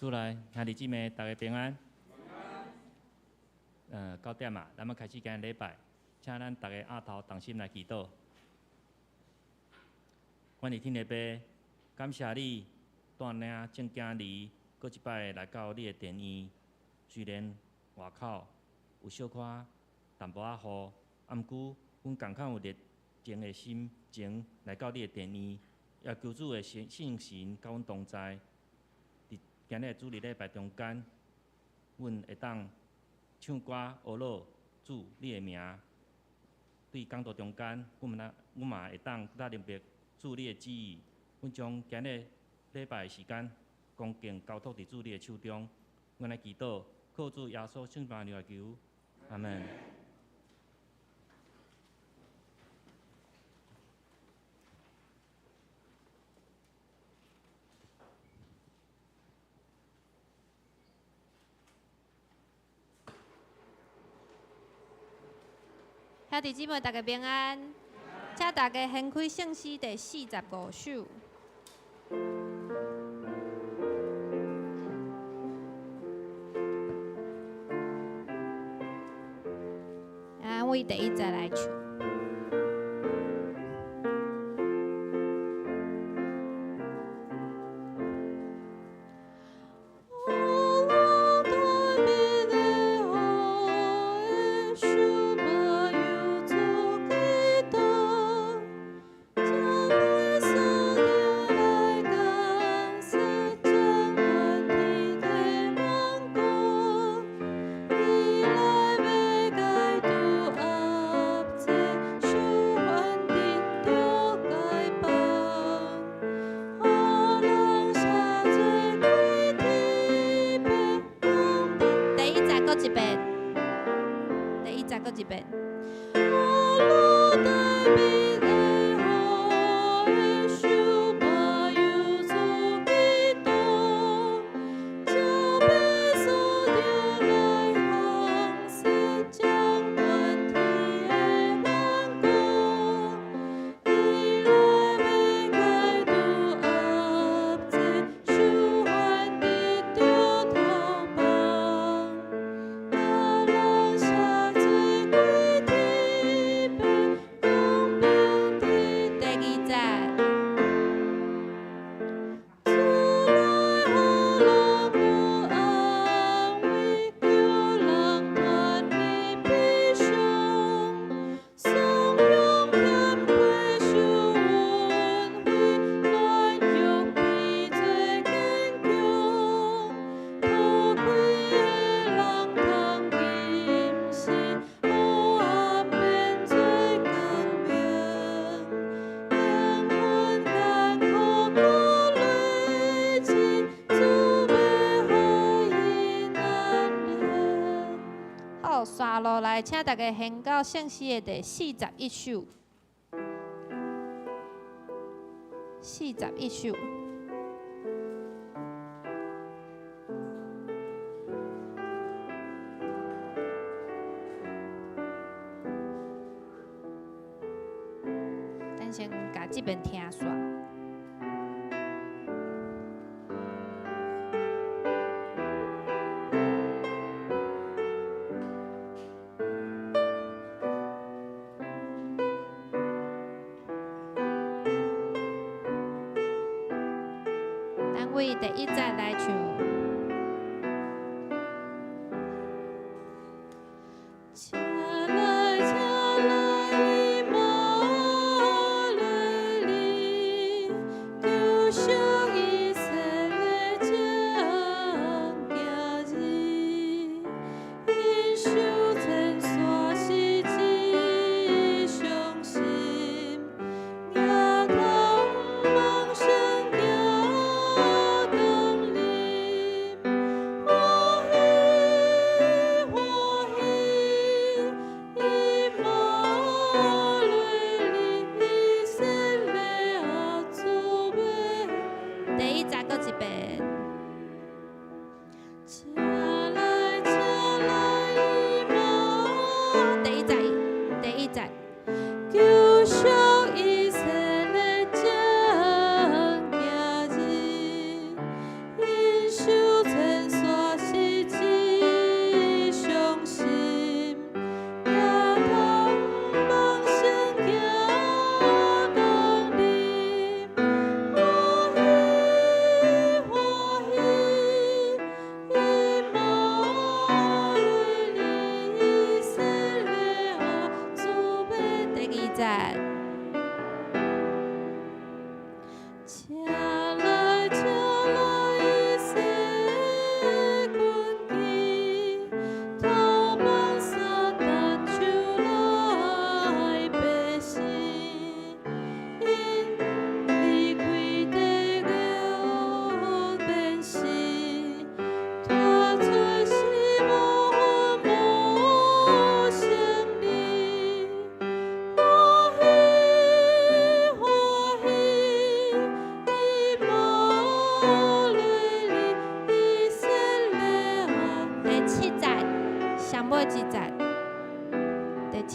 主內兄弟姊妹，大家平安。9點啊，咱欲開始今日禮拜，請咱逐家徛頭同心來祈禱。阮的天父爸，感謝你帶領眾囝兒，閣一擺來到你的殿院。雖然外口有小可淡薄仔雨，啊，毋過阮仝款有熱情的心情來到你的殿院，也求主的聖聖神佮阮同在。佇今日的主日禮拜中間，阮會當唱歌呵咾主你的名。對講道中間，阮嘛會當閣較明白主你的旨意。阮將今日禮拜的時間恭敬交託佇主你的手中。阮來祈禱，靠主耶穌聖名來求，阿門。兄弟姊妹，大家平安，請大家掀開聖詩第45首。啊，為第一節來唱。第一節閣一遍，第一節閣一遍。第二節。好，紲落來，請大家掀到聖詩的第41首。41首。咱先共這遍聽煞。咱為第一節來唱。請來，請來，以馬內利，救贖以色列眾囝兒，因受千山是至傷心，額頭毋茫生行公義。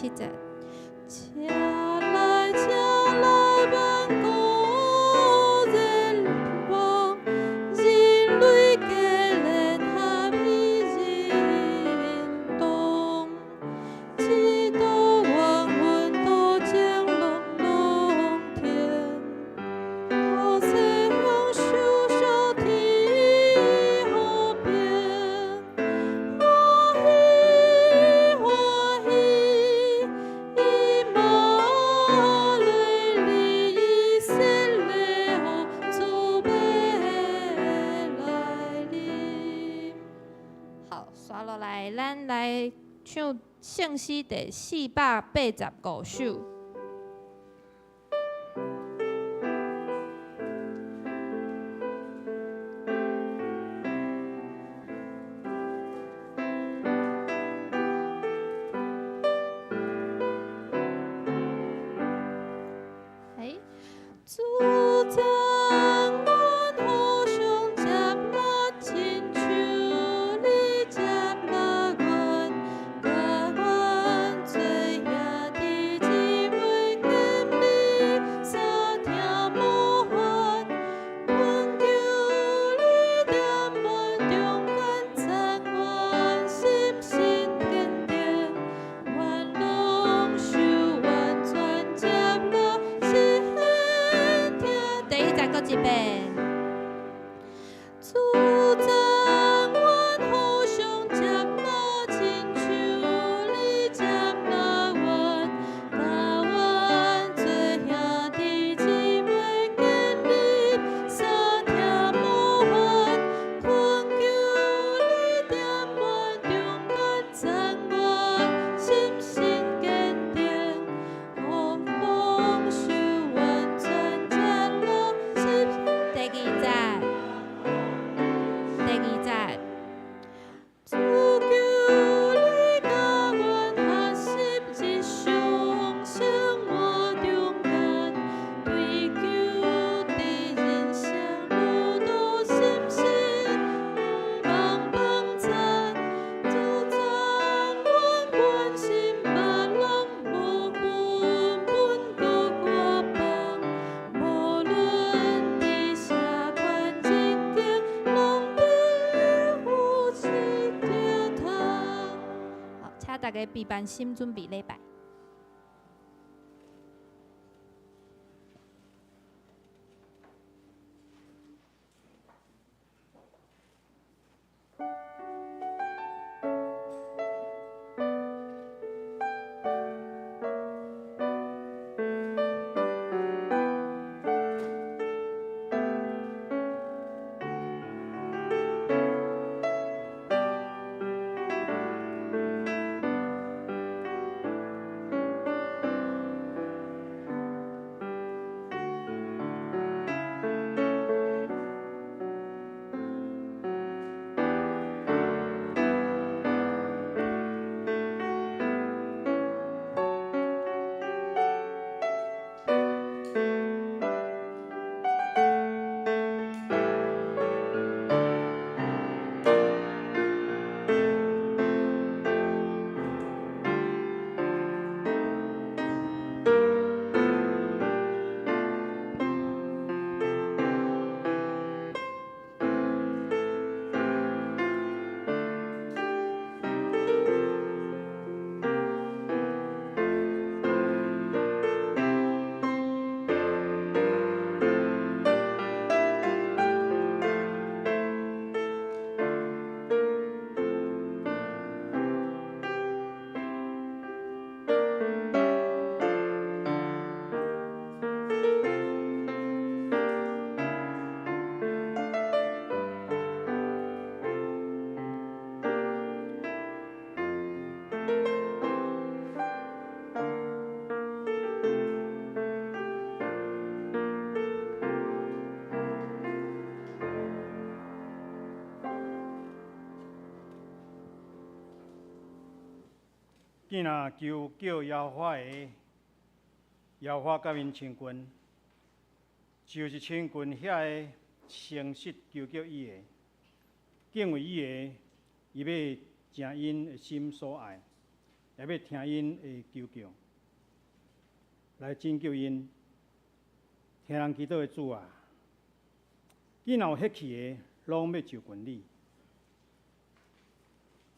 七節。請來，請來，萬古熱望，人類皆聯合彼認同，一道緣分多情攏攏停，到西方受賞天和平，歡喜歡喜，以馬內利以色列主欲來臨。好，紲落來，咱來唱聖詩第485首。哎，主讚阮互相接納，親像你接納阮，共阮做兄弟姊妹，建立相疼模範，懇求你踮阮中間讚阮心神堅定，願攏受完全接納，是聽。第一節閣一遍。主讚阮互相接納，親像你接納阮，共阮做兄弟姊妹，建立相疼模範，懇求你踮阮中間讚阮心神堅定，予攏受完全接納，是第二節。第二節，主求你共阮學習日常生活中間，追求佇人生路途心神毋放放殘。主讚阮關心別人，無分分閣外邦，無論佇啥款情景，攏彼有一條通。好，請大家閉班心，準備禮拜。囝若求叫耶和華的，耶和華佮𪜶親近，就是親近遐个誠實求叫伊的，敬畏伊的，伊欲成𪜶的心所愛。也欲聽𪜶的求叫，來拯救𪜶。聽人祈禱的主啊，囝若有血氣的，攏欲就近你。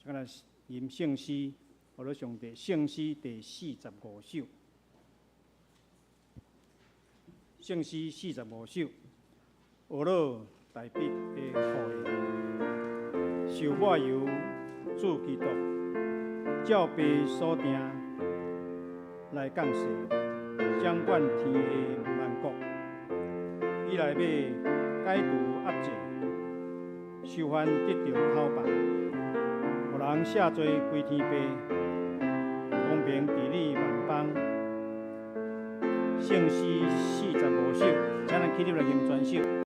這個來吟聖詩，學了上帝聖詩第45首。聖詩四十五首，呵咾大衛的後裔，受抹油主基督，照父所定來降世，掌管天的萬國。伊來欲解除壓制，收翻得著討伐，予人赦罪歸天父，公平治理萬邦。聖詩四十五首，請咱起立來吟全首。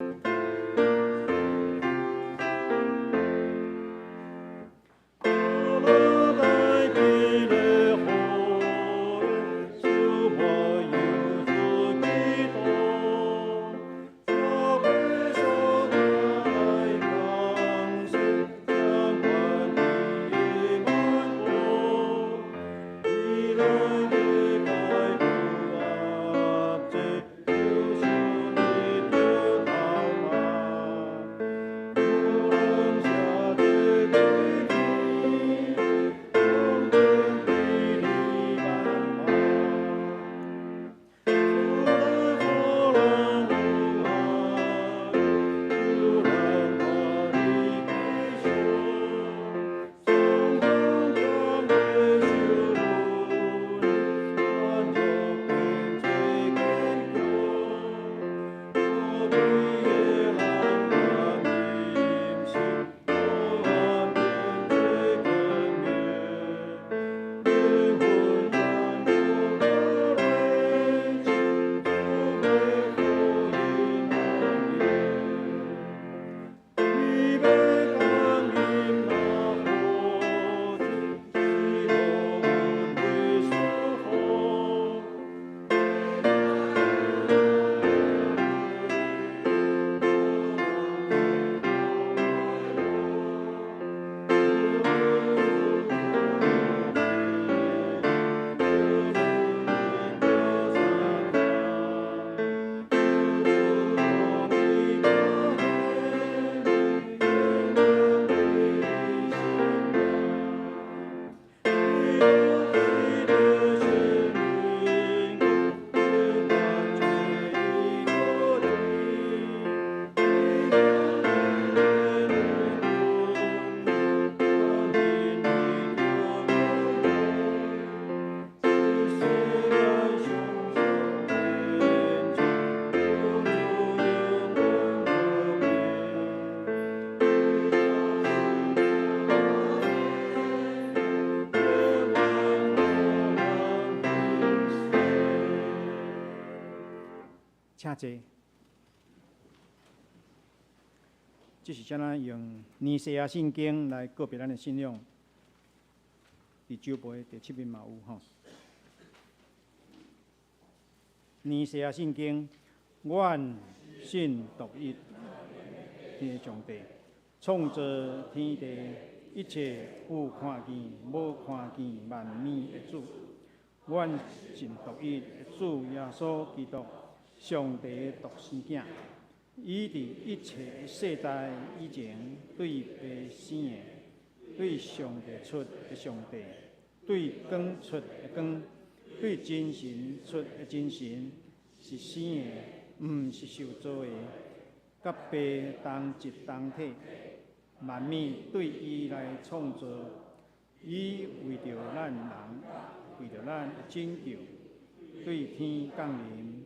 請坐。這是怎樣用尼西亞信經來告別咱的信仰？佇酒杯第七面嘛有吼。尼西亞信經，阮信獨一的上帝，創造天地一切有看見、無看見萬物的主。阮信獨一的主耶穌基督，上帝的獨生囝。伊佇一切世代以前對父生的，對上帝出的上帝，對光出的光，對真神出的真神，是生的，毋是受造的，佮父同質同體，萬物對伊來創造，伊為著咱人，為著咱的拯救，對天降臨。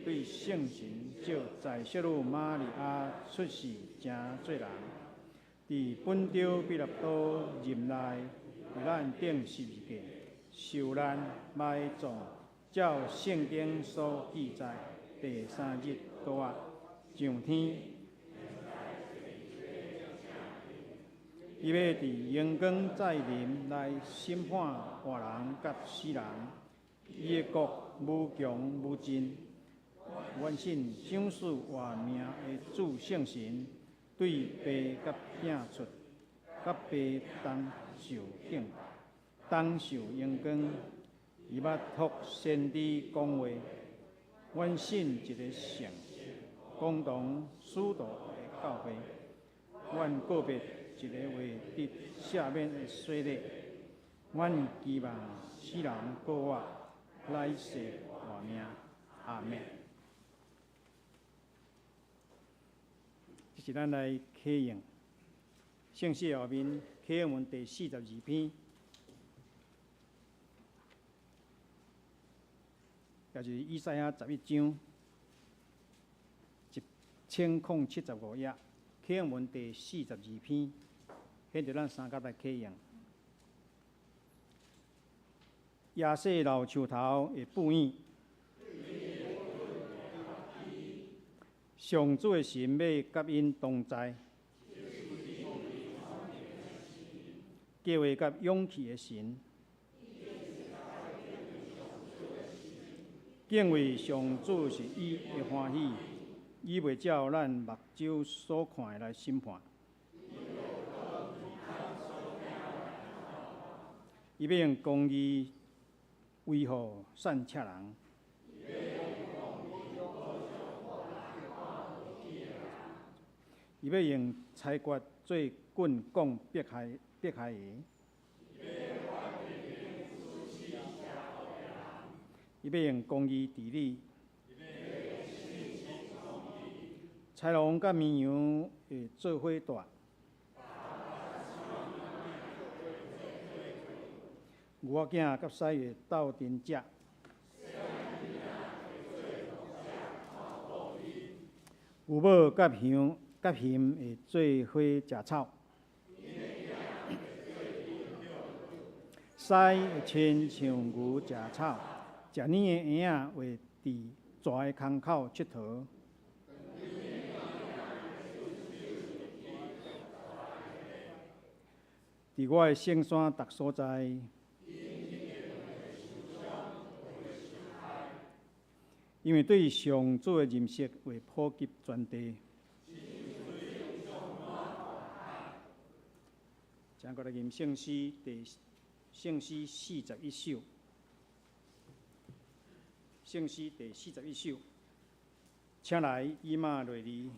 對聖神藉在聖女瑪利亞出世成做人，佇本丟彼拉多任內為咱釘十字架，受難埋葬，照聖經所記載，第三日復活上天。伊欲佇榮光再臨來審判活人佮死人，伊的國無窮無盡。阮信賞賜活命的主聖神，對父佮囝出，佮父同受敬拜，当受榮光。伊捌託先知講話，阮信一个聖、共同使徒的教會。阮告別一个會得赦免的洗禮，阮期望死人復活，來世活命。阿們。這是咱來啟用聖詩後面啟用文第42篇，也就是以賽亞11章1075頁，啟用文第42篇，現在咱三甲來啟用。耶西老樹頭會布影，上主的神欲佮𪜶同在，計劃佮勇氣的神，敬畏上主是伊的歡喜，伊袂照咱目睭所看的來審判。伊欲用公義維護散赤人。伊欲用裁決做棍摃迫害迫害的。伊欲用公義治理。豺狼佮綿羊會做伙蹛。牛仔囝佮獅會鬥陣食。牛母佮熊佮熊會做伙食草。獅會親像牛食草，食奶的嬰仔會佇蛇的空口𨑨迌。佇我的聖山逐所在，因為對上主的認識會普及全地。請閣來吟聖詩第聖詩四十一首，聖詩第41首，請來以馬內利，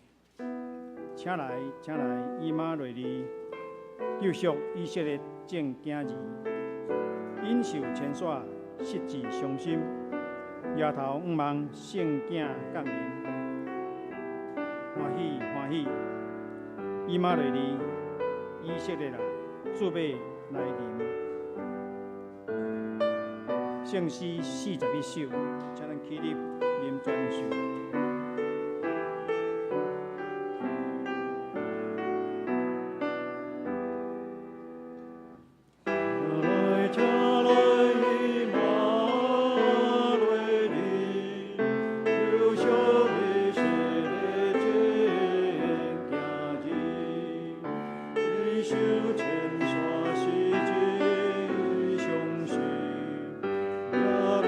請來，請來以馬內利，救贖以色列眾囝兒，忍受遷徙，失志傷心，搖頭仰望聖囝降臨，歡喜歡喜，以馬內利，以色列啊，主欲來臨。聖詩41首，請咱起立啉專唱。來，請來以馬內利，救贖以色列眾囝兒，伊受遷徙是真傷心，也當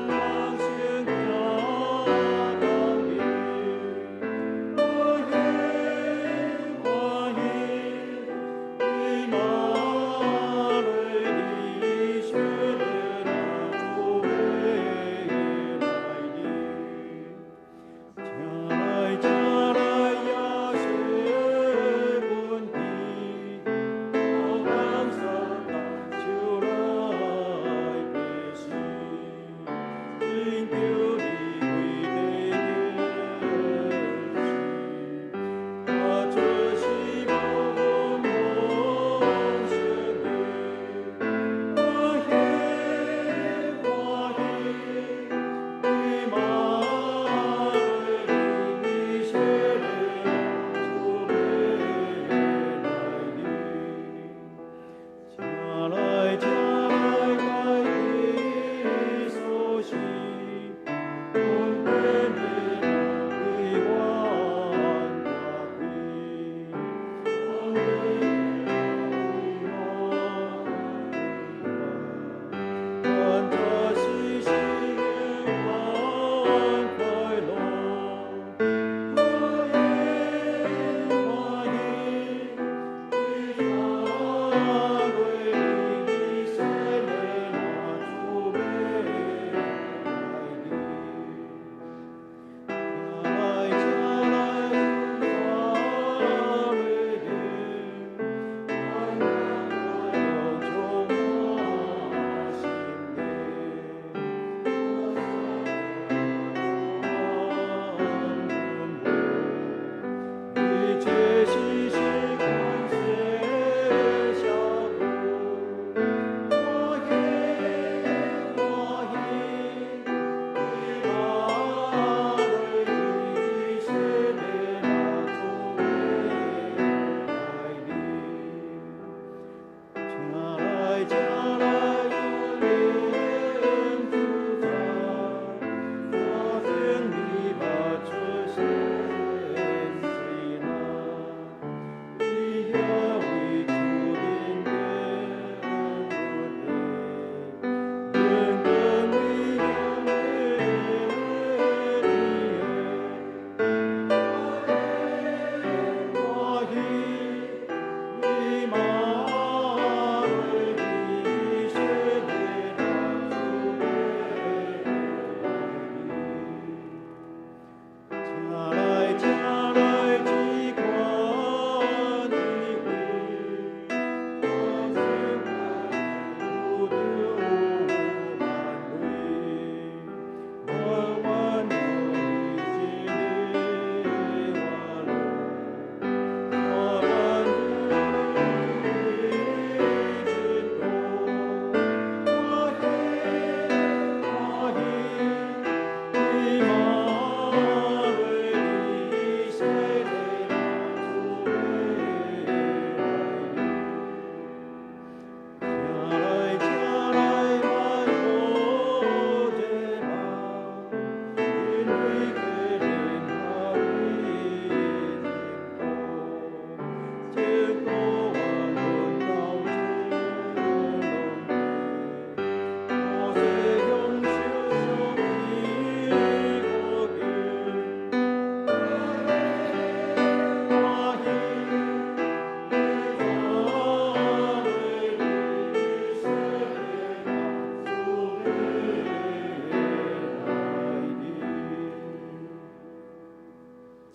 望聖囝降臨。歡喜歡喜，以馬內利，以色列啊，主欲來臨。請來，請來，耶西根基，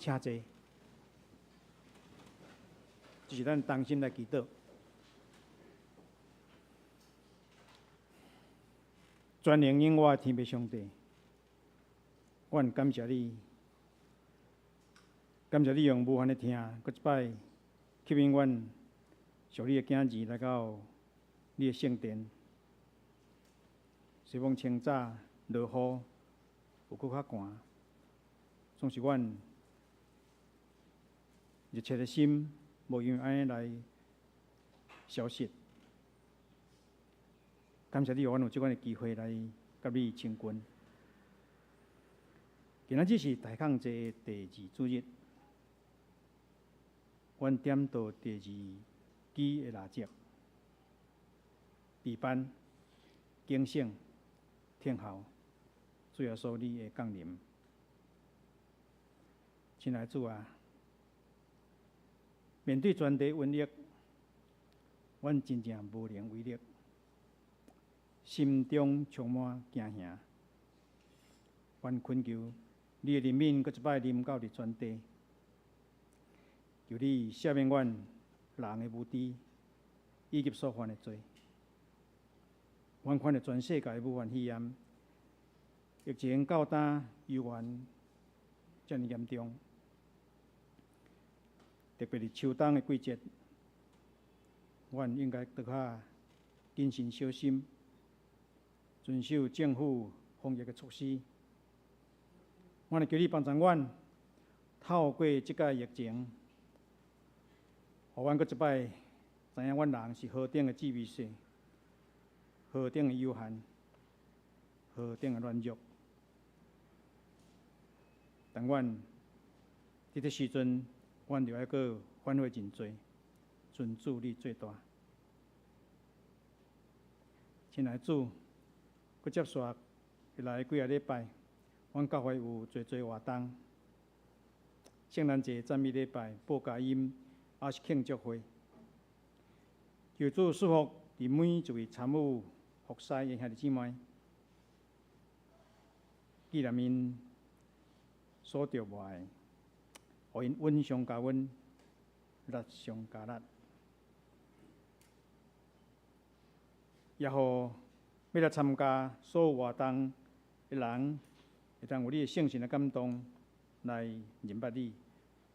請坐。這是咱同心來祈禱。全能永活的天父上帝，阮感謝你，感謝你用無限的疼，閣一擺吸引阮屬你的囝兒來到你的聖殿。雖罔清早落雨，有閣較寒，總是阮熱切的心，無因為按呢來消失。感謝你，予阮有這款的機會來佮你親近。今仔日是大空節的第二主日，阮點著第二支的蠟燭，備班、警醒、聽候主耶穌你的降臨。親愛的主啊，面對全地瘟疫，阮真正無能為力，心中充滿驚嚇。阮懇求你的憐憫，閣一擺臨到佇全地，求你赦免阮人的無知，以及所犯的罪。阮看著全世界武漢肺炎疫情到今猶原遮爾嚴重，特別是秋冬的季節，阮應該閣較謹慎小心，遵守政府防疫的措施。阮會求你幫助阮，透過這個疫情，予阮閣一擺知影阮人是何等的至微細，何等的有限，何等的軟弱。但阮佇這時陣，阮就愛閣反悔認罪，尊主你最大。親愛的主，閣接續來幾个禮拜，阮教會有濟濟活動，聖誕節讚美禮拜、報佳音，抑是慶祝會。求主賜福佇每一位參與服侍的兄弟姊妹，紀念𪜶所著無愛，予𪜶恩上加恩，力上加力，也予欲來參加所有活動的人，會當有你的聖神的感動，來認捌你，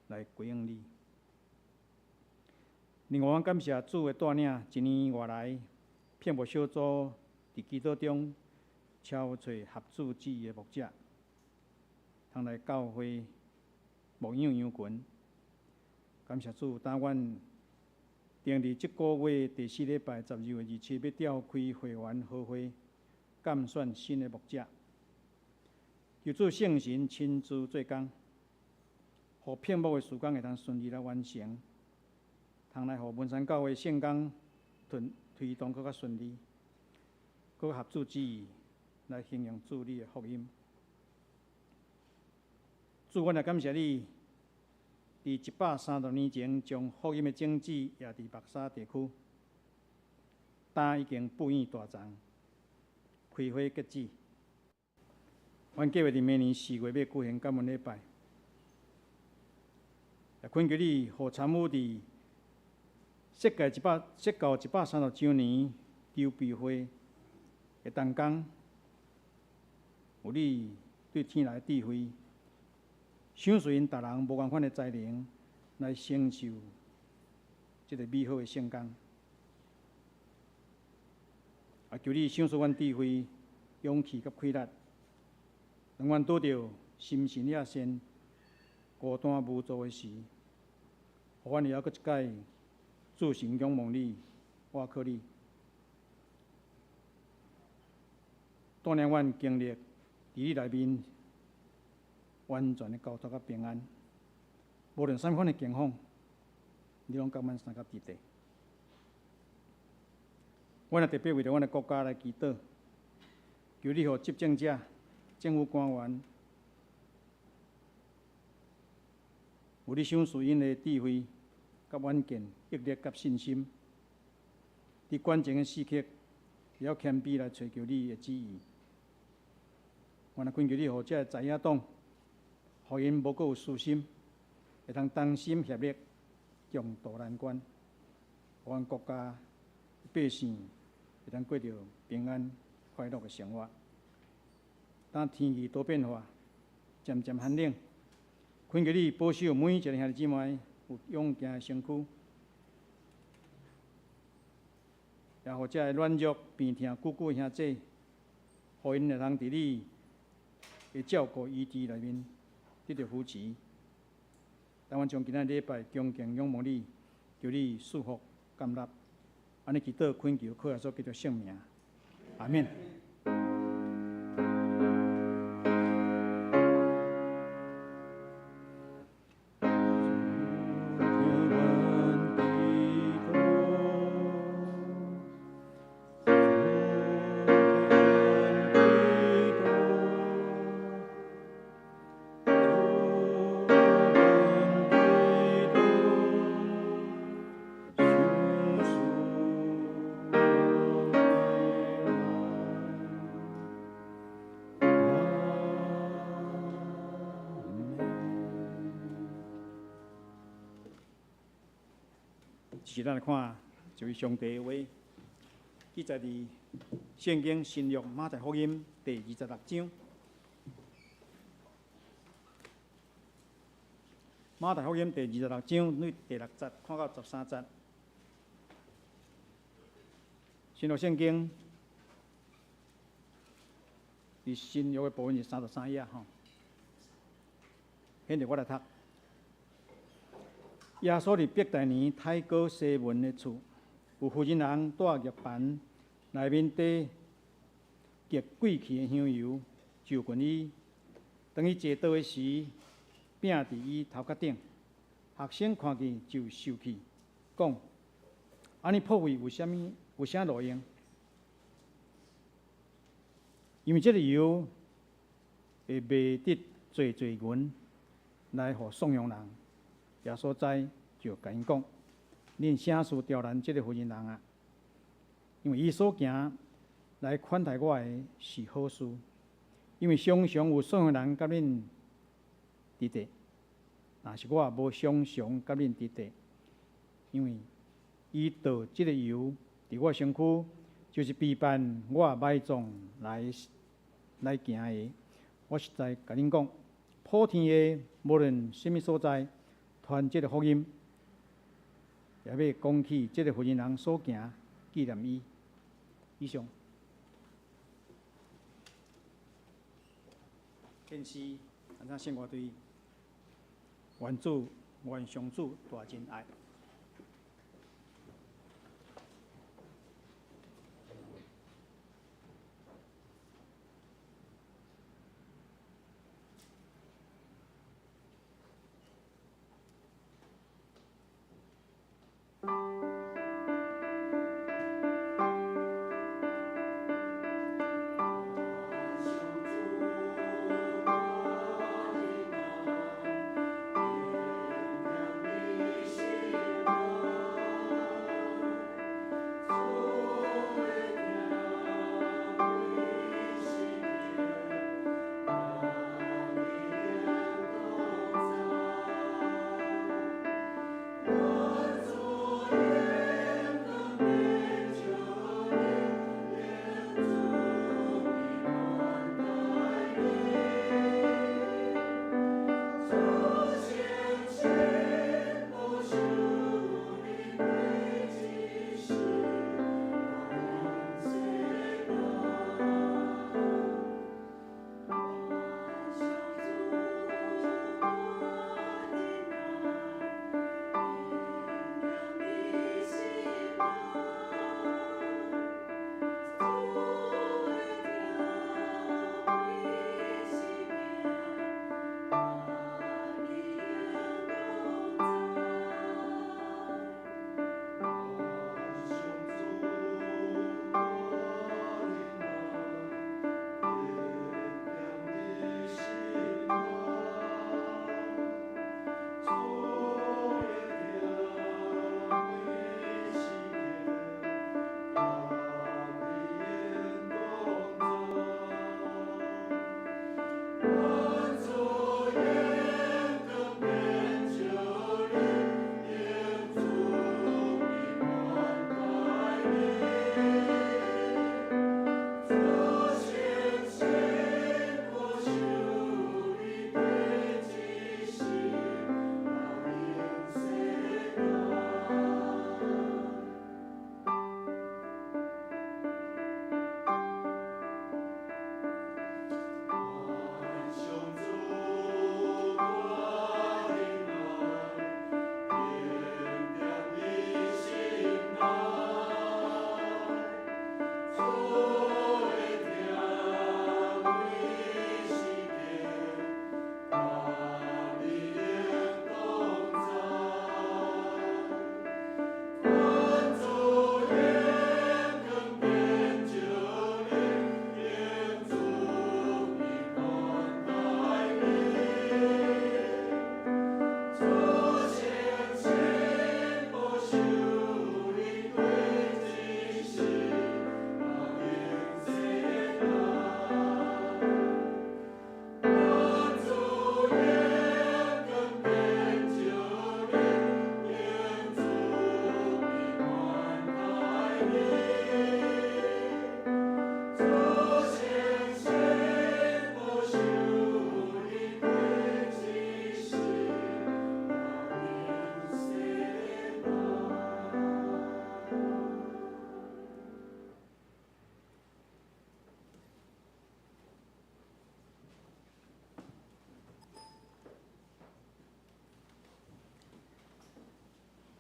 來歸向你。另外，阮感謝主的帶領，一年外來，聘牧小組佇祈禱中敲揣合主旨意的牧者，通來教會牧養羊群。感謝主，當阮定佇這個月第四禮拜12月27欲召開會員合會，監選新的牧者。求主聖神親自做工，予聘牧的事工會當順利來完成，通來予文山教會聖工推推動閣較順利，閣合主旨意來宣揚主你的福音。主，阮也感謝你，佇136年前將福音的種子掖佇白沙地區，今已經布院大叢，開花結籽。阮計劃佇明年4月欲舉行感恩禮拜，也懇求你，予參與佇設計一百設教130週年籌備會的同工，有你對天來的智慧，賞賜𪜶逐人無仝款的才能，來成就這个美好的聖工。也求你賞賜阮智慧、勇氣佮氣力，當阮拄著心神遐善、孤單無助的時，予阮會曉閣一擺自信仰望你、倚靠你，帶領阮經歷佇你內面完全的交託佮平安。無論啥物款的境況，你攏佮阮相佮佇地。阮也特別為著阮的國家來祈禱，求你予執政者、政府官員有你賞賜𪜶的智慧、佮遠見、毅力佮信心，佇關鍵的時刻，會曉謙卑來揣求你的旨意。阮也懇求你，予這个在野黨，予𪜶無閣有私心，會通同心協力，共渡難關，予阮國家百姓會通過著平安快樂的生活。當天氣多變化，漸漸寒冷，懇求你保守每一个兄弟姊妹有勇健的身軀，也予遮个軟弱病痛久久的兄姊，予𪜶會通佇你的照顧醫治內面得著扶持。但阮將今仔禮拜恭敬仰望你，求你賜福感納，按呢祈禱懇求，靠耶穌基督聖名，阿們。是咱來看，這位上帝的話記載佇聖經新約馬太福音第二十六章。馬太福音第二十六章，對第六節看到十三節。新約聖經佇新約的部分是三十三頁吼。現在我來讀。耶穌佇伯大尼太哥西門的厝，有婦人人帶玉盤內面底極貴氣的香油，就近伊。當伊坐桌的時，摒佇伊頭殼頂。學生看見就受氣，講：按呢破費有啥物？有啥路用？因為這个油會賣得濟濟銀來予送養人。耶穌知，就共𪜶講：恁啥事刁難這个婦人人啊？因為伊所行來款待我的是好事，因為常常有散窮人佮恁佇佇，若是我無常常佮恁佇佇，因為伊倒這个油佇我身軀，就是備辦我埋葬來來行的。我實在共恁講，普天下無論啥物所在，傳這个福音，也欲講起這个婦人人所行，紀念伊。以上。顯示按怎聖歌隊願主願上主大仁愛。願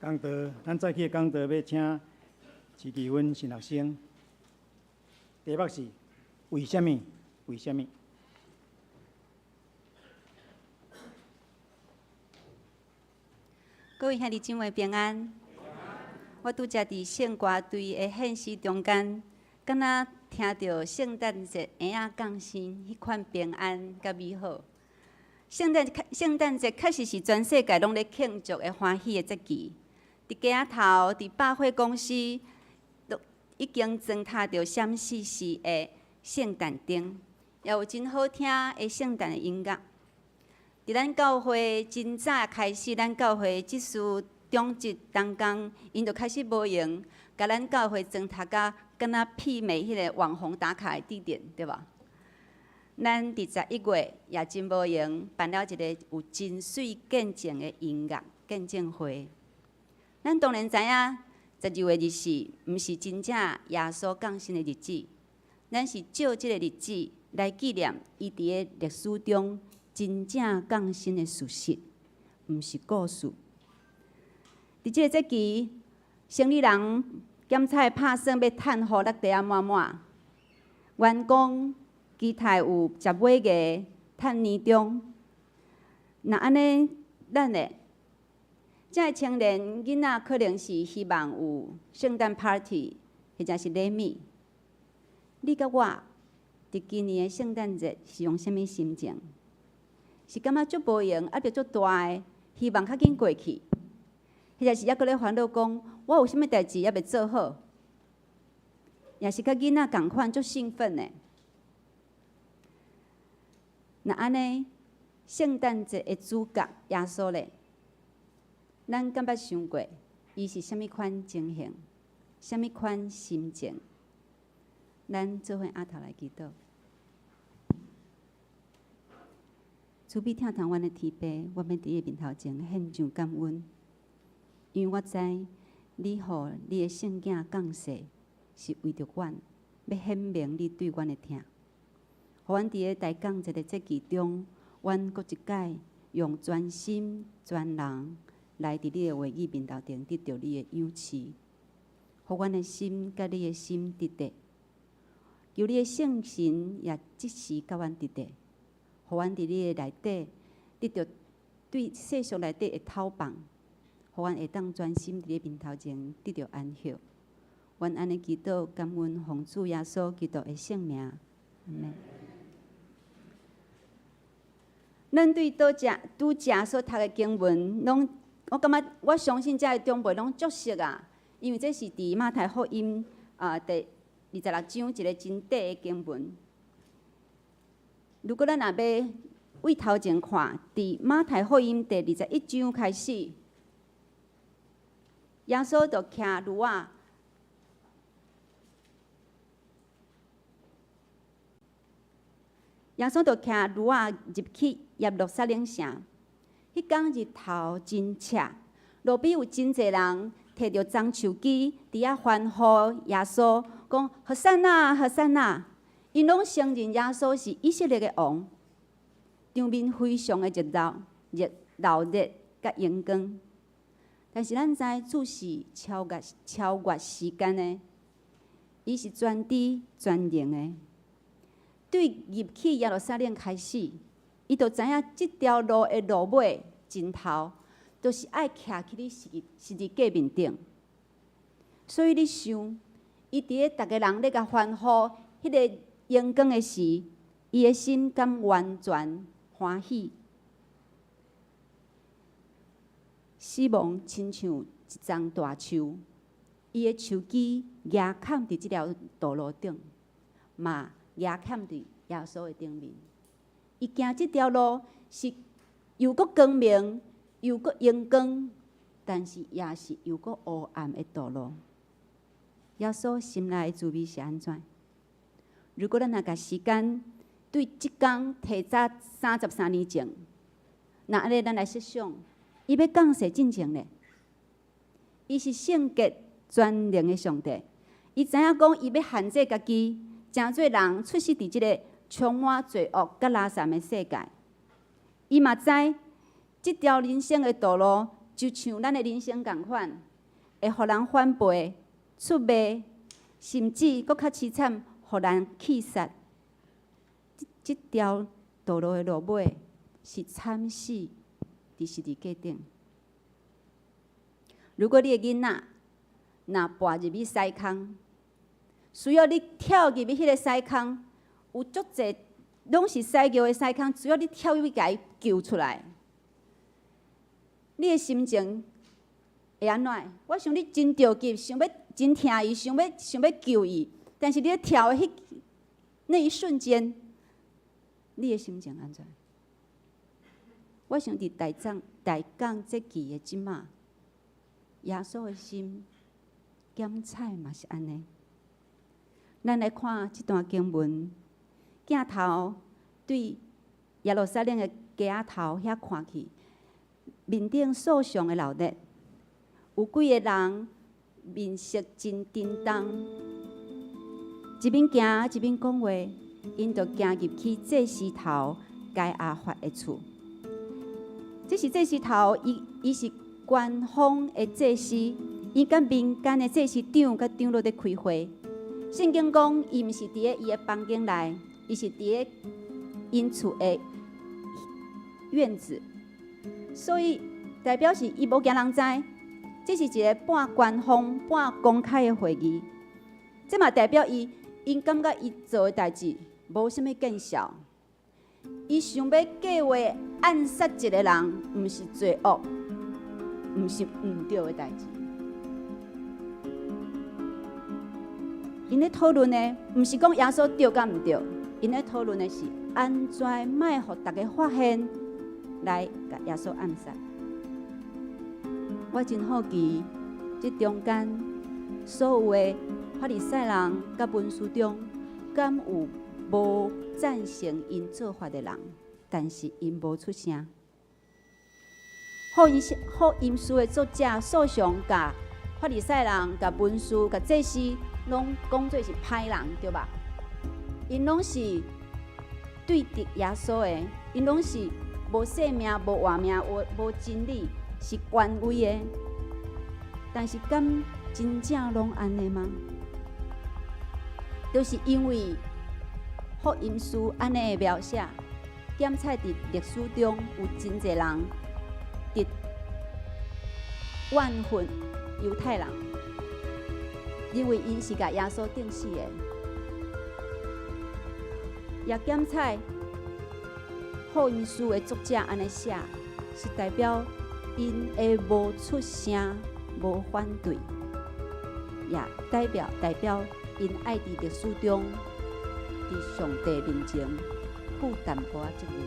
講道，咱早起的講道欲請徐奇芬神學生，題目是為啥物？為啥物？各位兄弟姊妹平安。我拄才佇聖歌隊的獻詩中間，敢若聽著聖誕節嬰仔降生彼款平安佮美好。聖誕節確實是全世界攏咧慶祝的歡喜的節期。佇街仔頭，佇百貨公司，都已經裝飾著閃爍爍的聖誕燈，也有真好聽的聖誕的音樂。佇咱教會真早開始，咱教會執事長執同工，𪜶就開始無閒，共咱教會裝飾甲敢若媲美彼个網紅打卡的地點，對無？咱佇11月也真無閒，辦了一个有真媠見證的音樂見證會。咱當然知影，12月24毋是真正耶穌降生的日子，咱是借這个日子來紀念伊佇个歷史中真正降生的事實，毋是故事。佇這个節期，生理人檢採拍算欲趁予落地仔滿滿，員工期待有食尾牙、趁年終。若按呢，咱的遮个青年囡仔可能是希望有聖誕 party，或者是禮物。你佮我佇今年的聖誕節是用啥物心情？是感覺足無閒，壓力足大的，希望較緊過去，或者是猶閣咧煩惱講，我有啥物代誌猶未做好，抑是佮囡仔仝款足興奮的。若按呢，聖誕節的主角耶穌咧，咱敢捌想過，伊是啥物款情形，啥物款心情？咱做伙阿頭來祈禱。慈悲疼痛阮的天父，我欲佇你的面頭前獻上感恩，因為我知你予你的聖囝降世，是為著阮，欲顯明你對阮的疼。予阮佇个大降節的節期中，阮閣一擺用全心全人來佇你的話語面頭前得著你的養賜，予阮的心佮你的心直直，求你的聖神也即時佮阮直直。予阮佇你的內底得著對世俗內底的透放，予阮會當專心佇你面頭前得著安息。阮按呢祈禱，感恩奉主耶穌基督的聖名，阿們。咱對倒食拄才所讀的經文，攏我感覺我相信遮的長輩攏足熟啊，因為這是佇馬太福音啊第二十六章一个真短的經文。如果咱若欲對頭前看，佇馬太福音第二十一章開始，耶穌就騎驢仔，耶穌就騎驢仔入去耶路撒冷城。彼工日頭真赤，路邊有真濟人提著棕樹枝佇遐歡呼耶穌，講和散那，和散那。𪜶攏承認耶穌是以色列的王，場面非常的熱鬧、熱鬧熱佮榮光。但是咱知主是超越超越時間的，伊是全知全能的。對入去耶路撒冷開始，伊就知影這條路的路尾盡頭，就是愛徛去咧十十字架面頂。所以你想，伊佇咧逐个人咧共歡呼彼个榮光的時，伊的心敢完全歡喜？死亡親像一叢大樹，伊的樹枝夯崁佇這條道路頂，嘛夯崁佇耶穌的頂面。伊行這條路是又閣光明，又閣榮光，但是也是又閣黑暗的道路。耶穌心內的滋味是按怎？如果咱若共時間對這工提早33年前，若按呢，咱來設想，伊欲降世進前咧，伊是聖潔全能的上帝，伊知影講伊欲限制家己，成做人出世佇這个充滿罪惡佮垃圾的世界。伊嘛知這條人生的道路就像咱的人生仝款，會予人反背、出賣，甚至閣較淒慘，予人棄殺。這條道路的落尾是慘死佇十字架頂。如果你的囡仔若跋入去屎空，需要你跳入去彼个屎空，有足濟攏是屎尿的屎空，需要你跳入去共伊救出來。你的心情會按怎？我想你真著急，想欲真疼伊，想欲救伊，但是你咧跳的彼那一瞬間，你的心情按怎？我想佇大港節期的這馬，耶穌的心檢採嘛是按呢。咱來看這段經文，鏡頭對耶路撒冷的街仔頭遐看去，面頂塑像的鬧熱，有幾个人面色真沉重，一面行一面講話，𪜶就行入去祭司頭該亞法的厝。這是祭司頭，伊是官方的祭司，伊佮民間的祭司長佮長老佇開會。聖經講，伊毋是佇咧伊的房間內，伊是佇咧𪜶厝的院子，所以代表是伊無驚人知。這是一个半官方、半公開的會議。這嘛代表伊，𪜶感覺伊做的代誌無啥物見效。伊想欲計劃暗殺一个人，毋是罪惡，毋是毋對的代誌。𪜶咧討論的，毋是講耶穌對佮毋對，𪜶咧討論的是按怎莫予逐家發現，來共耶穌暗殺。我真好奇，這中間所有的法利賽人佮文士中，敢有無贊成𪜶做法的人？但是𪜶無出聲。福音書的作者素常共法利賽人、共文士、共祭司，攏講做是歹人，對吧？𪜶攏是對敵耶穌的，𪜶攏是無性命、無活命、無真理，是權威的。但是敢真正攏按呢嗎？就是因為福音書按呢的描寫，檢採佇歷史中有真濟人佇怨恨猶太人，認為𪜶是共耶穌釘死的。也檢採福音書的作者按呢寫，是代表𪜶會無出聲、無反對，也代表𪜶愛佇歷史中，佇上帝面前負淡薄仔責任，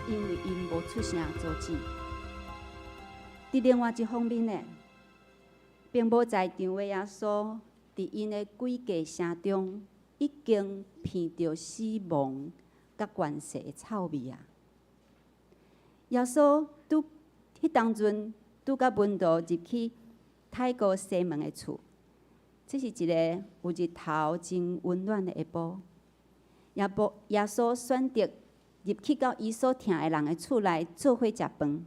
因為𪜶無出聲阻止。佇另外一方面呢，並無在場的耶穌，佇𪜶的詭計聲中，已經聞著死亡佮權勢的臭味啊！耶穌拄彼當陣拄佮門徒入去太古西門的厝，這是一个有日頭真溫暖的下晡。耶穌選擇入去到伊所疼的人的厝內做伙食飯。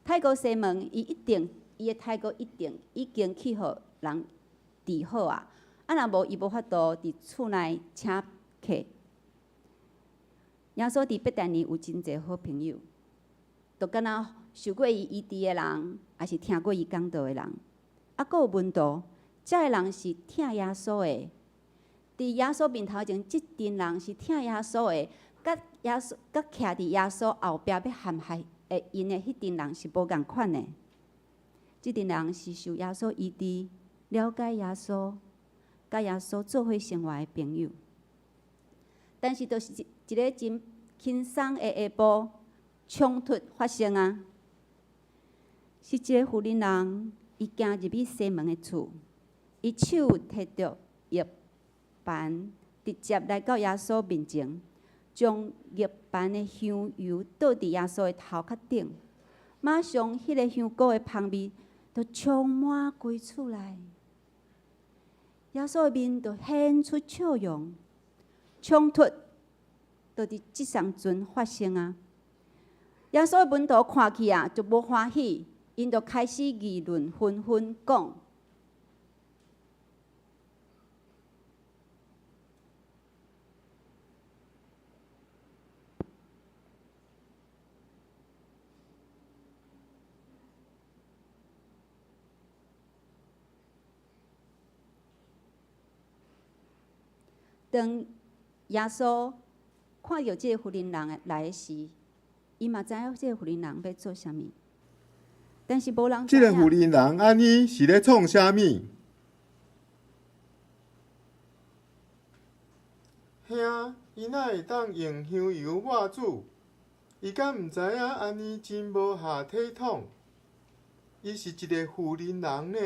太古西門，伊一定，伊的太古一定已經去予人治好啊！啊，若無伊無法度佇厝內請客。耶穌佇伯大尼有真濟好朋友，就敢若受過伊醫治的人，抑是聽過伊講道的人，啊，閣有門徒，這个人是疼耶穌的。佇耶穌面頭前，這陣人是疼耶穌的，佮耶穌佮徛佇耶穌後壁欲陷害的𪜶的彼陣人是無仝款的。這陣人是受耶穌醫治、了解耶穌、佮耶穌做伙生活的朋友。但是，就是一个真輕鬆的下晡，衝突發生啊！是一个婦人人，伊行入去西門的厝，伊手提著玉盤，直接來到耶穌面前，將玉盤的香油倒佇耶穌的頭殼頂，馬上彼个香膏的芳味就充滿規厝內。耶穌的面就顯出笑容，衝突就佇這當陣發生啊！耶穌的門徒看去啊，就無歡喜，𪜶就開始議論紛紛講。當耶穌看著這個婦人來的時，伊嘛知影這個婦人欲做啥物，但是無人知這個影。婦人按呢是咧創啥物？兄，伊哪會當用香油抹主？伊敢毋知影按呢真無合體統？伊是一個婦人人呢。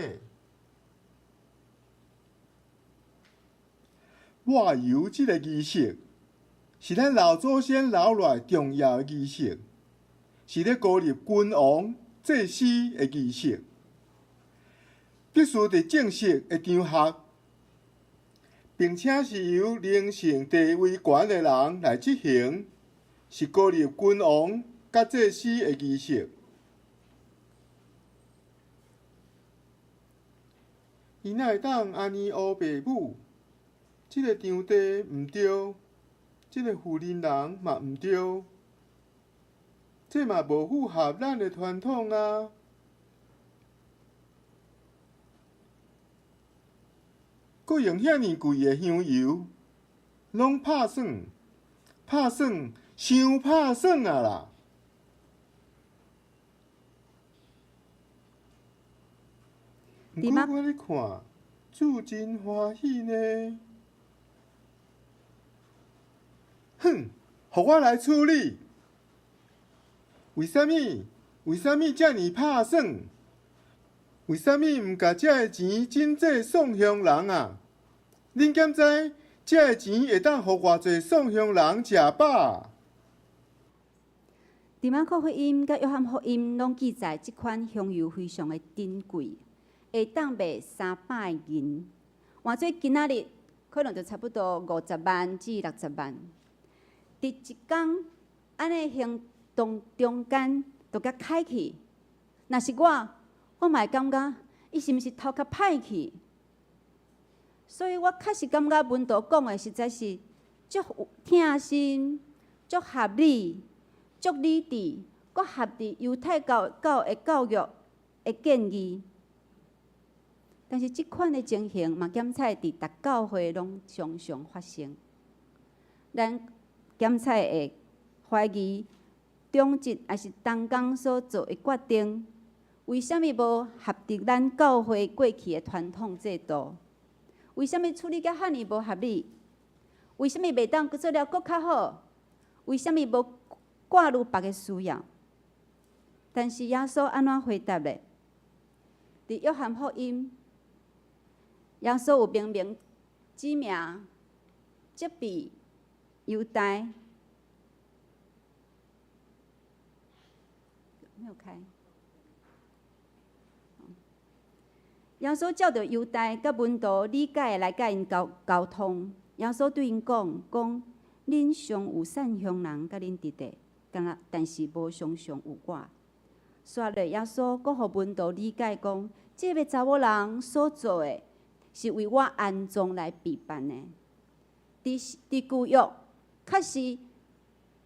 抹油這个儀式，是咱老祖先留落來重要的儀式，是咧膏立君王、祭司的儀式，必須佇正式的場合，並且是由靈性地位懸的人來執行，是膏立君王佮祭司的儀式。伊哪會當按呢烏白舞？這个場地毋對，這个婦人人嘛毋對，這嘛無符合咱的傳統啊！閣用遐爾貴的香油，攏拍算，拍算，傷拍算啊啦！毋過我咧看，主真歡喜呢。哼，予我來處理。為啥物？為啥物遮爾拍算？為啥物毋共這个錢賑濟送鄉人啊？恁敢知這个錢會當予偌濟送鄉人食飽？佇馬可福音佮約翰福音攏記載，這款香油非常的珍貴，會當賣300個銀，換做今仔日可能就差不多50萬至60萬。佇一工按呢行動中間，就共開去。若是我，我嘛會感覺伊是毋是頭殼歹去？所以我確實感覺門徒講的實在是足有疼心、足合理、足理智，閣合佇猶太教教的教育的建議。但是這款的情形嘛，檢採佇逐教會攏常常發生。咱檢採會懷疑長執抑是同工所做的決定，為啥物無合佇咱教會過去的傳統制度？為啥物處理甲遐爾無合理？為啥物袂當閣做了閣較好？為啥物無掛慮別个需要？但是耶穌按怎回答咧？佇約翰福音，耶穌有明明指名責備猶大，沒有開。耶穌照著猶大佮門徒理解來佮𪜶溝溝通。耶穌對𪜶講：講恁常有善鄉人佮恁佇咧，敢若但是無常常有我。煞落耶穌閣予門徒理解講，這个查某人所做的，是為我安葬來備辦的。佇佇舊約，確實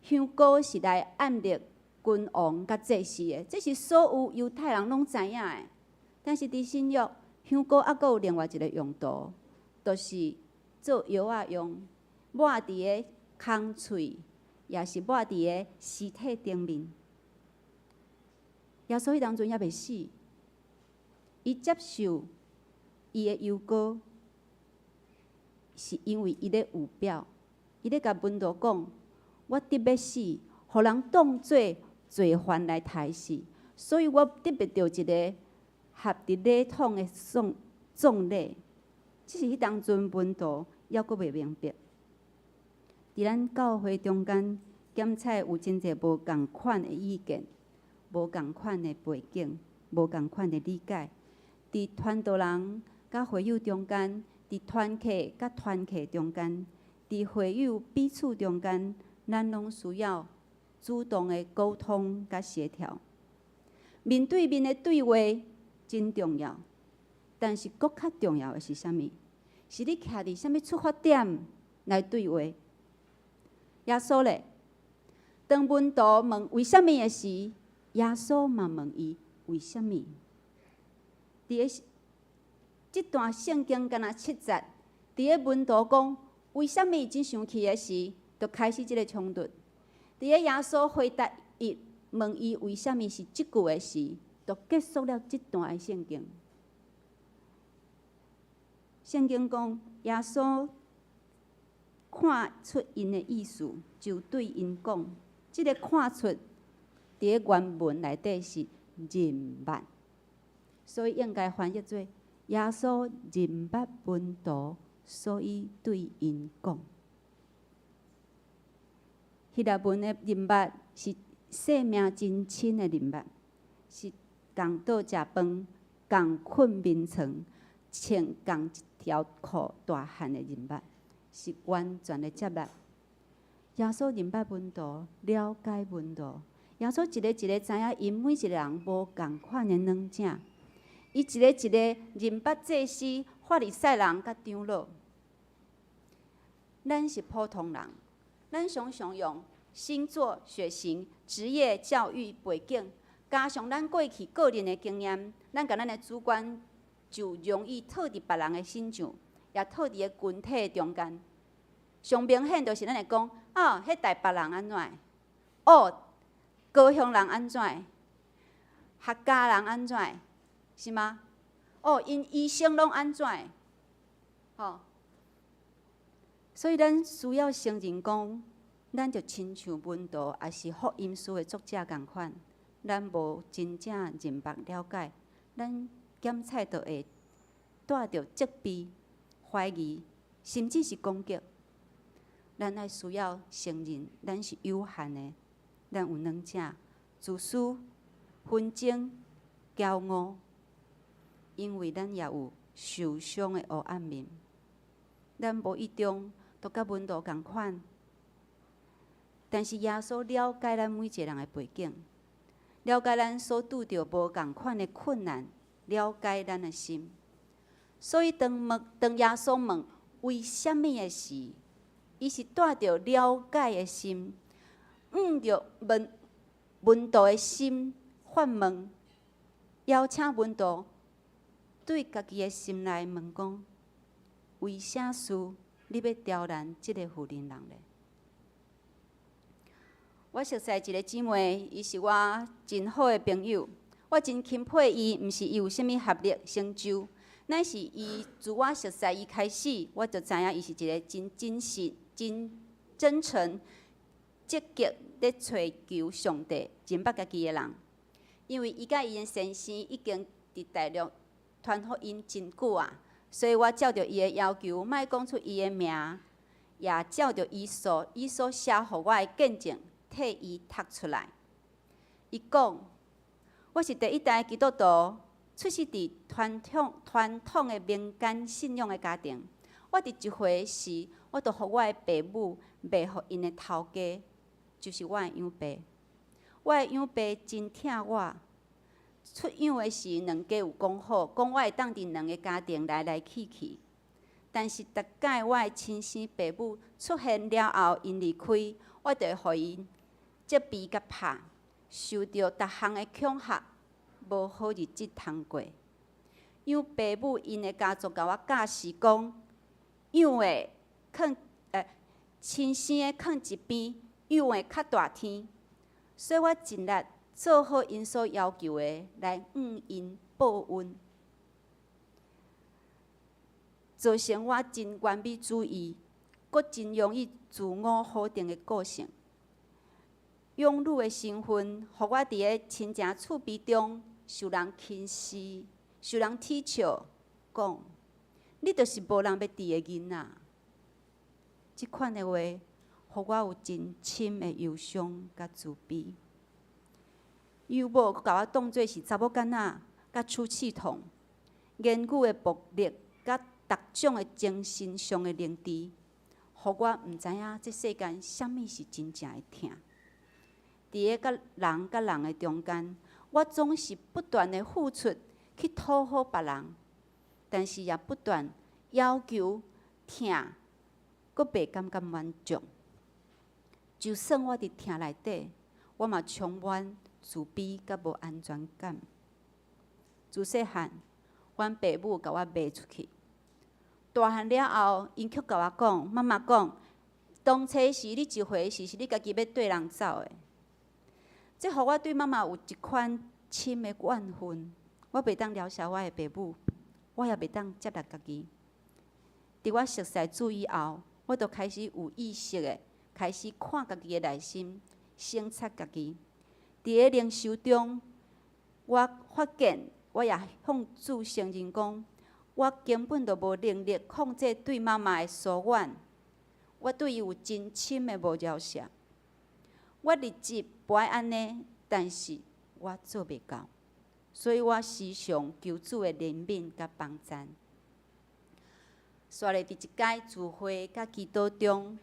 香膏是來按立君王佮祭司的，這是所有猶太人攏知影的。但是佇新約，香膏猶閣有另外一个用途，就是做藥仔用，抹佇个空喙，也是抹佇个屍體頂面。耶穌彼當陣猶未死，伊接受伊的油膏，是因為伊咧預表，伊咧共門徒講：我得欲死，予人當做罪犯來刣死，所以我得袂著一个合佇禮統的喪葬禮。只是彼當陣門徒猶閣袂明白。佇咱教會中間，檢採有真濟無仝款的意見，無仝款的背景，無仝款的理解。佇傳道人佮會友中間，佇團契佮團契中間，佇會友彼此中間，咱攏需要主動的溝通佮協調。面對面的對話真重要，但是閣較重要的是啥物？是你徛佇啥物出發點來對話？耶穌咧，當門徒問為啥物的時，耶穌嘛問伊為啥物？佇个這段聖經敢若七節，佇个門徒講為啥物真生氣的時，就開始這个衝突。佇个耶穌回答伊問伊為啥物是這句的時，就結束了這段的聖經。聖經講，耶穌看出𪜶的意思，就對𪜶講：這个看出，佇个原文內底是認捌，所以應該翻譯做耶穌認捌門徒，所以對𪜶講。希臘文的認捌是生命真親的認捌，是仝桌食飯、仝睏眠床、穿仝一條褲大漢的認捌，是完全的接納。耶穌認捌門徒，了解門徒。耶穌一个一个知影𪜶每一个人無仝款的軟正，伊一个一个認捌祭司、法利賽人佮長老。咱是普通人，咱常常用星座、血型、職業、教育背景，加上咱過去個人的經驗，咱共咱的主觀就容易套佇別人的身上，也套佇个群體中間。上明顯就是咱會講，哦，彼台北人按怎？哦，高雄人按怎？客家人按怎？是嗎？哦，𪜶醫生攏按怎？吼，所以咱需要承認講，咱就親像門徒，抑是福音書的作者仝款，咱無真正認捌了解，咱檢採就會帶著責備、懷疑，甚至是攻擊。咱愛需要承認，咱是有限的，咱有軟正、自私、紛爭、驕傲，因為咱也有受傷的黑暗面。咱無意中都佮門徒仝款，但是耶穌了解咱每一個人的背景，了解咱所拄著無仝款的困難，了解咱的心。所以當問當耶穌問為啥物的時，伊是帶著了解的心，向著問門徒的心發問，邀請門徒對家己的心內問講：為啥事你欲刁難這個婦人人咧？我熟似一個姊妹，伊是我真好的朋友，我真欽佩伊，毋是伊有啥物學歷成就，乃是伊自我熟似伊開始，我就知影伊是一個真真實、真真誠、積極咧揣求上帝、認捌家己的人。因為伊佮伊的先生已經佇大陸傳福音真久啊，所以我照著伊的要求，莫講出伊的名，也照著伊所寫予我的見證，替伊讀出來。伊講：我是第一代基督徒，出世佇傳統的民間信仰的家庭。我佇一歲時，我就予我的爸母賣予𪜶的頭家，就是我的養爸。我的養爸真疼我。出養的時，兩家有講好，講我會當佇兩个家庭來來去去。但是，逐擺我的親生爸母出現了後，𪜶離開，我就會予𪜶責備佮拍，受著逐項的恐嚇，無好日子通過。養爸母𪜶的家族共我教示講，養的囥親生的囥一邊，養的較大天，所以我盡力做好𪜶所要求的，來向𪜶報恩。造成我真完美主義，閣真容易自我否定的個性。養女的身份，予我佇个親情厝邊中受人輕視、受人恥笑，講你就是無人欲佇的囡仔。這款的話，予我有真深的憂傷佮自卑。養母閣共我當做是查某囡仔，佮出氣筒，言語的暴力佮逐種的精神上的凌遲，予我毋知影這世間啥物是真正的疼。佇个佮人佮人的中間，我總是不斷的付出去討好別人，但是也不斷要求疼，閣袂感覺滿足。就算我佇疼內底，我嘛充滿自卑佮無安全感。自細漢，阮爸母共我賣出去。大漢了後，𪜶卻共我講，媽媽講，當初時你一歲時，是你家己欲綴人走的。這予我對媽媽有一款深的怨恨。我袂當饒恕我的爸母，我也袂當接納家己。佇我熟似主以後，我就開始有意識的開始看家己的內心，省察家己。佇个靈修中，我發現，我也向主承認講，我根本就無能力控制對媽媽的疏遠，我對伊有真深的無饒恕。我立志無愛按呢，但是我做袂到，所以我時常求主的憐憫佮幫贊。煞咧佇一擺聚會佮祈禱中，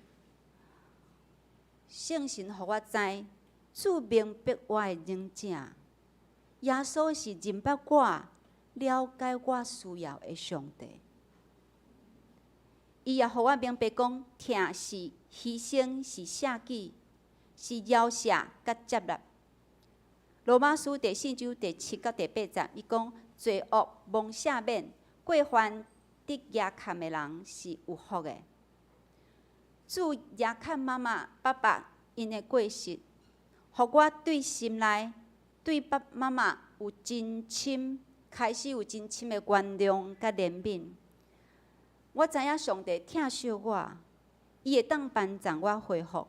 聖神予我知，主明白我的冷靜。耶穌是認捌我、了解我需要的上帝。伊也予我明白講，疼是犧牲，是捨己，是饒恕佮接納。羅馬書第四章第七到第八節，伊講罪惡蒙赦免，過犯得額欠的人是有福的。主額欠媽媽、爸爸𪜶的過失，予我對心內對爸媽媽有真深，開始有真深的原諒佮憐憫。我知影上帝疼惜我，伊會當幫助我恢復，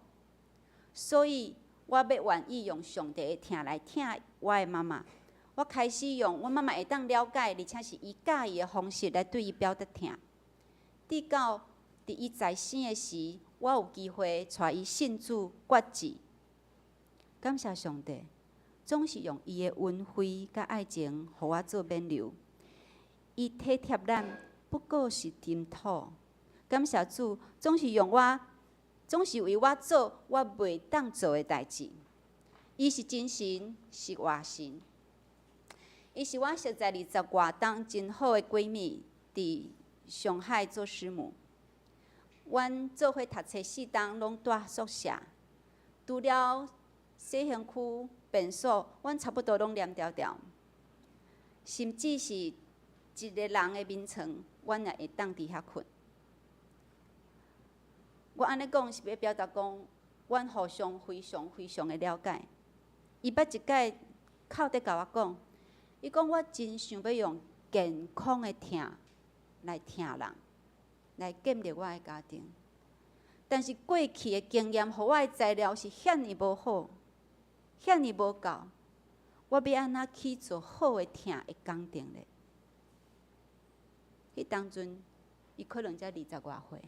所以我欲願意用上帝的疼來疼我的媽媽。我開始用阮媽媽會當了解，而且是伊佮意的方式來對伊表達疼。直到佇伊在生的時，我有機會帶伊信主決志。感謝上帝，總是用伊的恩惠佮愛情，予我做勉勵。伊體貼咱，不過是塵土。感謝主，總是用我，總是為我做我袂當做的代誌。伊是真神，是活神。伊是我熟似二十外冬真好的閨蜜，佇上海做師母。阮做伙讀冊四冬，攏蹛宿舍。除了洗身軀、便所，阮差不多攏黏牢牢。甚至是一个人的眠床，阮也會當佇遐睏。我按呢講是欲表達講，阮互相非常非常的了解。伊捌一擺哭咧共我講，伊講我真想欲用健康的疼來疼人，來建立我的家庭。但是過去的經驗，予我的材料是遐爾無好，遐爾無夠。我欲按怎去做好的疼的工程咧？彼當陣，伊可能才二十外歲，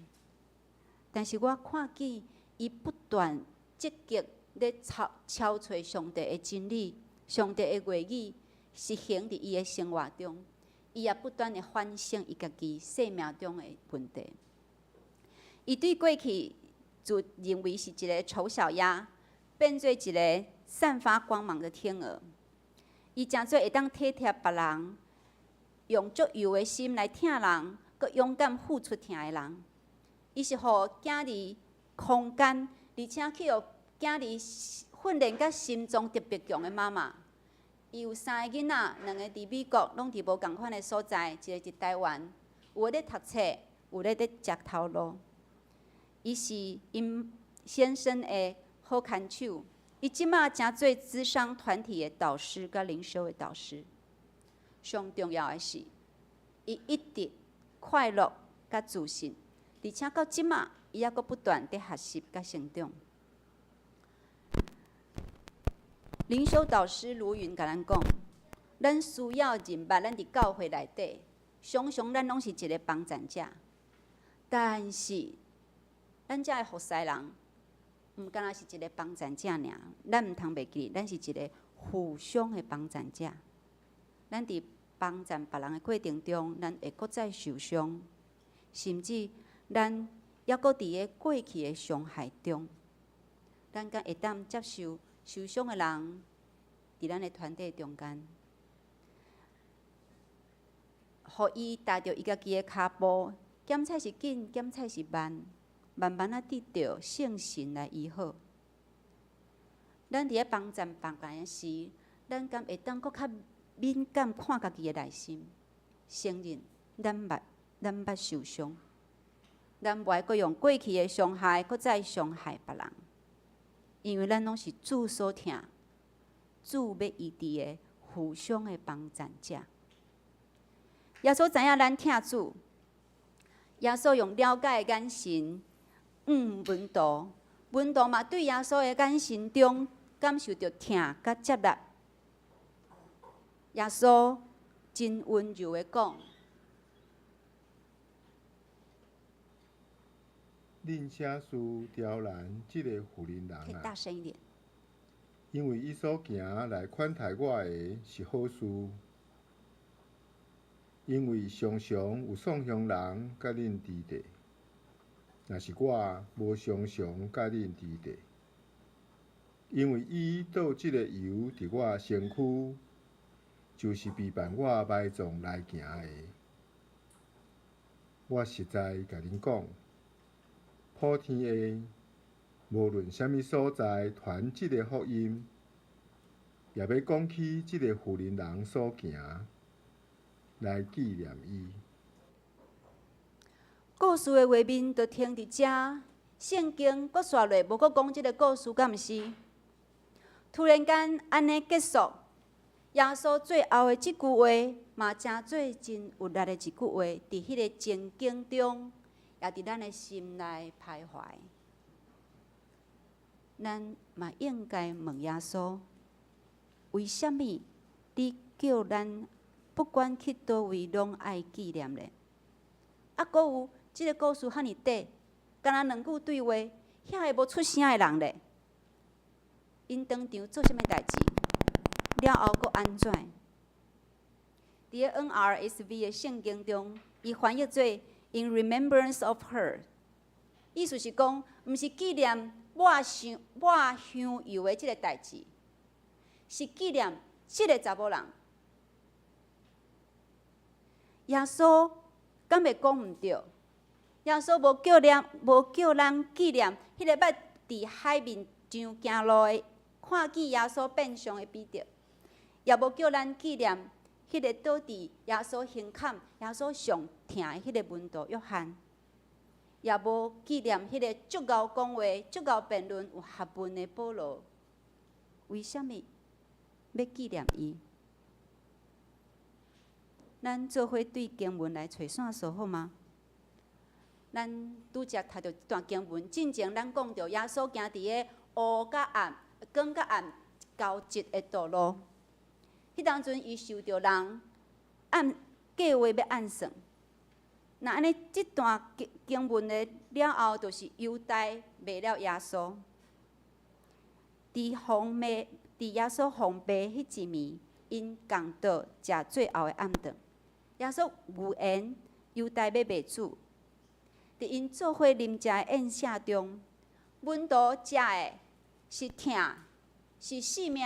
但是我看見伊不斷積極咧朝朝揣上帝的真理、上帝的話語，實行佇伊的生活中。伊也不斷的反省伊家己生命中的問題。伊對過去自認為是一個醜小鴨，變做一個散發光芒的天鵝。伊誠做會當體貼別人，用足柔的心來疼人，閣勇敢付出疼的人。伊是予囝兒空間，而且去予囝兒訓練甲心臟特別強的媽媽。伊有三个囡仔，兩个佇美國，攏佇無仝款的所在，一个佇台灣，有的咧讀冊，有咧咧食頭路。伊是𪜶先生的好牽手。伊這馬成做諮商團體的導師，佮靈修的導師。上重要的是，伊一直快樂佮自信，而且到這馬，伊猶閣不斷佇學習佮成長。靈修導師盧雲共咱講，咱需要認捌咱佇教會內底，常常咱攏是一个幫贊者，但是咱遮的服侍人，毋干焦是一个幫贊者爾，咱毋通袂記，咱是一个互相的幫贊者。咱佇幫贊別人的過程中，咱會閣再受傷，甚至咱猶閣佇個過去的傷害中，咱敢會當接受受傷的人，佇咱的團體中間，予伊踏著伊家己的跤步，檢採是緊，檢採是慢，慢慢仔得著聖神來醫好。咱佇咧幫贊別人時，咱敢會當閣較敏感看家己的內心，承認咱捌受傷，咱無愛閣用過去的傷害，閣再傷害別人，因為咱攏是主所疼、主欲醫治的負傷的幫贊者。耶穌知影咱疼主，耶穌用了解的眼神向門徒，門徒嘛對耶穌的眼神中感受著疼佮接納。耶穌真溫柔的講：恁啥事刁難這个婦人人可以啊？大聲一點。因為伊所行來款待我的是好事。因為常常有送香人佮恁佇佇，若是我無常常佮恁佇佇。因為伊倒這个油佇我身軀，就是備辦我埋葬來行的。我實在共恁講，普天下無論啥物所在傳這个福音，也欲講起這个婦人人所行，來紀念伊。故事的畫面就停佇遮，聖經閣紲落無閣講這个故事，敢毋是？突然間按呢結束，耶穌最後的這句話，嘛成做真有力的一句話，佇彼个情景中，也佇咱的心內徘徊。咱嘛應該問耶穌：為啥物你叫咱不管去佗位，攏愛紀念咧？啊，閣有這个故事遐爾短，干焦兩句對話，遐个無出聲的人咧，𪜶當場做啥物代誌？了後閣按怎？佇个 NRSV 的聖經中，伊翻譯做 “In remembrance of her”，意思是講，毋是紀念抹香抹香油的這个代誌，是紀念這个查某人。耶穌敢會講毋對？耶穌無叫念，無叫咱紀念彼个捌佇海面上行路的，看見耶穌變相的彼得，也無叫咱紀念彼个倒佇耶穌胸坎、耶穌上疼的彼个門徒約翰，也無紀念彼个足𠢕講話、足𠢕辯論、有學問的保羅。為啥物欲紀念伊？咱做伙對經文來揣線索好嗎？咱拄才讀著這段經文，進前咱講著耶穌行佇个烏佮暗、光佮暗交織的道路。彼當陣伊受著人暗計劃欲暗算。若按呢，這段經經文的了後，就是猶大賣了耶穌。佇防賣，佇耶穌防備彼一暝，𪜶共桌食最後的暗頓。耶穌預言猶大欲賣主，佇𪜶做伙啉食的宴席中，門徒食的是疼，是性命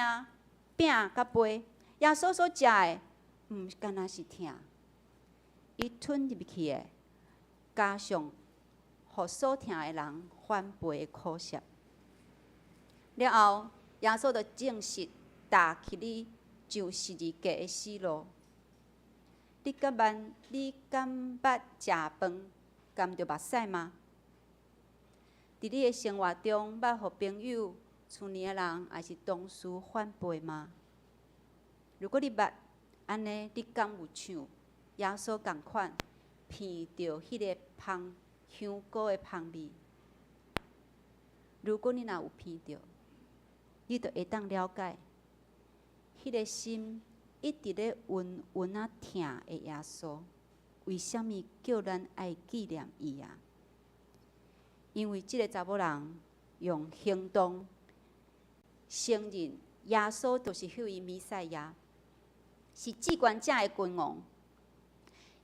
餅佮杯。耶穌所食的，毋干焦是疼，伊吞入去的，加上予所疼的人反背的苦澀。了後，耶穌就正式踏去咧上十字架的死路。你敢捌？你敢捌食飯含著目屎嗎？佇你的生活中，捌予朋友、厝裡的人，抑是同事反背嗎？如果你捌，按呢，你敢有像耶穌仝款，鼻著彼个芳香膏的芳味？如果你若有鼻著，你就會當了解，彼个心一直咧溫溫仔疼的耶穌，為啥物叫咱愛紀念伊啊？因為這个查某人用行動承認耶穌就是彼位彌賽亞，是至權者的君王。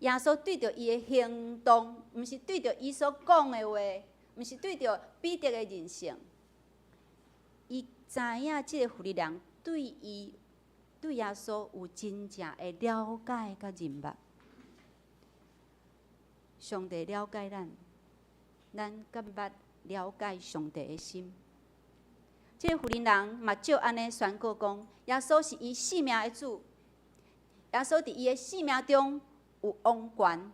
耶穌對著伊的行動，毋是對著伊所講的話，毋是對著彼得的認識，伊知影這个婦人對伊對耶穌有真正的了解佮認捌。上帝了解咱，咱敢捌了解上帝的心？這个婦人嘛照按呢宣告講，耶穌是伊性命的主，耶穌佇伊的性命中有王權。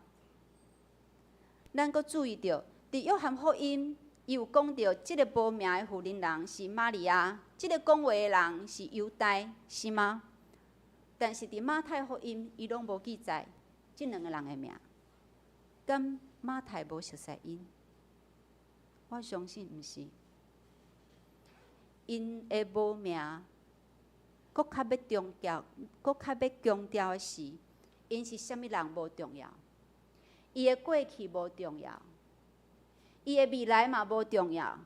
咱閣注意著，佇約翰福音，伊有講著，這个無名的婦人是瑪利亞，這个講話的人是猶大，是嗎？但是佇馬太福音，伊攏無記載這兩个人的名。敢馬太無熟似𪜶？我相信毋是。𪜶的無名，閣較欲強調，閣較欲強調的是，𪜶是啥物人無重要，伊的過去無重要，伊的未來嘛無重要，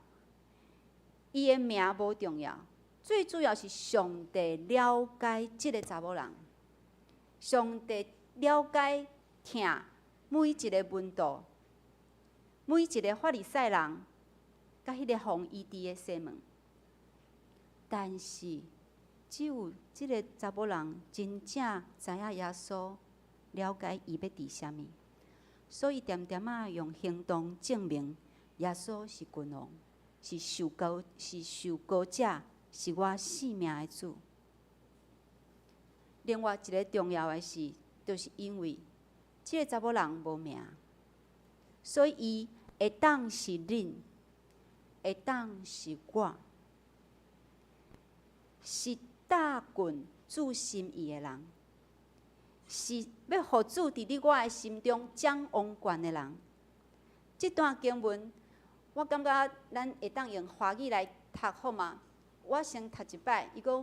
伊的名無重要，最主要是上帝了解這个查某人，上帝了解疼每一个門徒，每一个法利賽人，佮彼个予醫治的西門。但是，只有這个查某人真正知影耶穌，了解伊欲治啥物，所以恬恬仔用行動證明耶穌是君王，是受膏，是受膏者，是我性命的主。另外一个重要的是，就是因為這个查某人無名，所以伊會當是恁，會當是我，是搭近主心意的人，是欲予主佇你我的心中掌王權的人。這段經文，我感覺咱會當用華語來讀好嗎？我先讀一擺，伊講。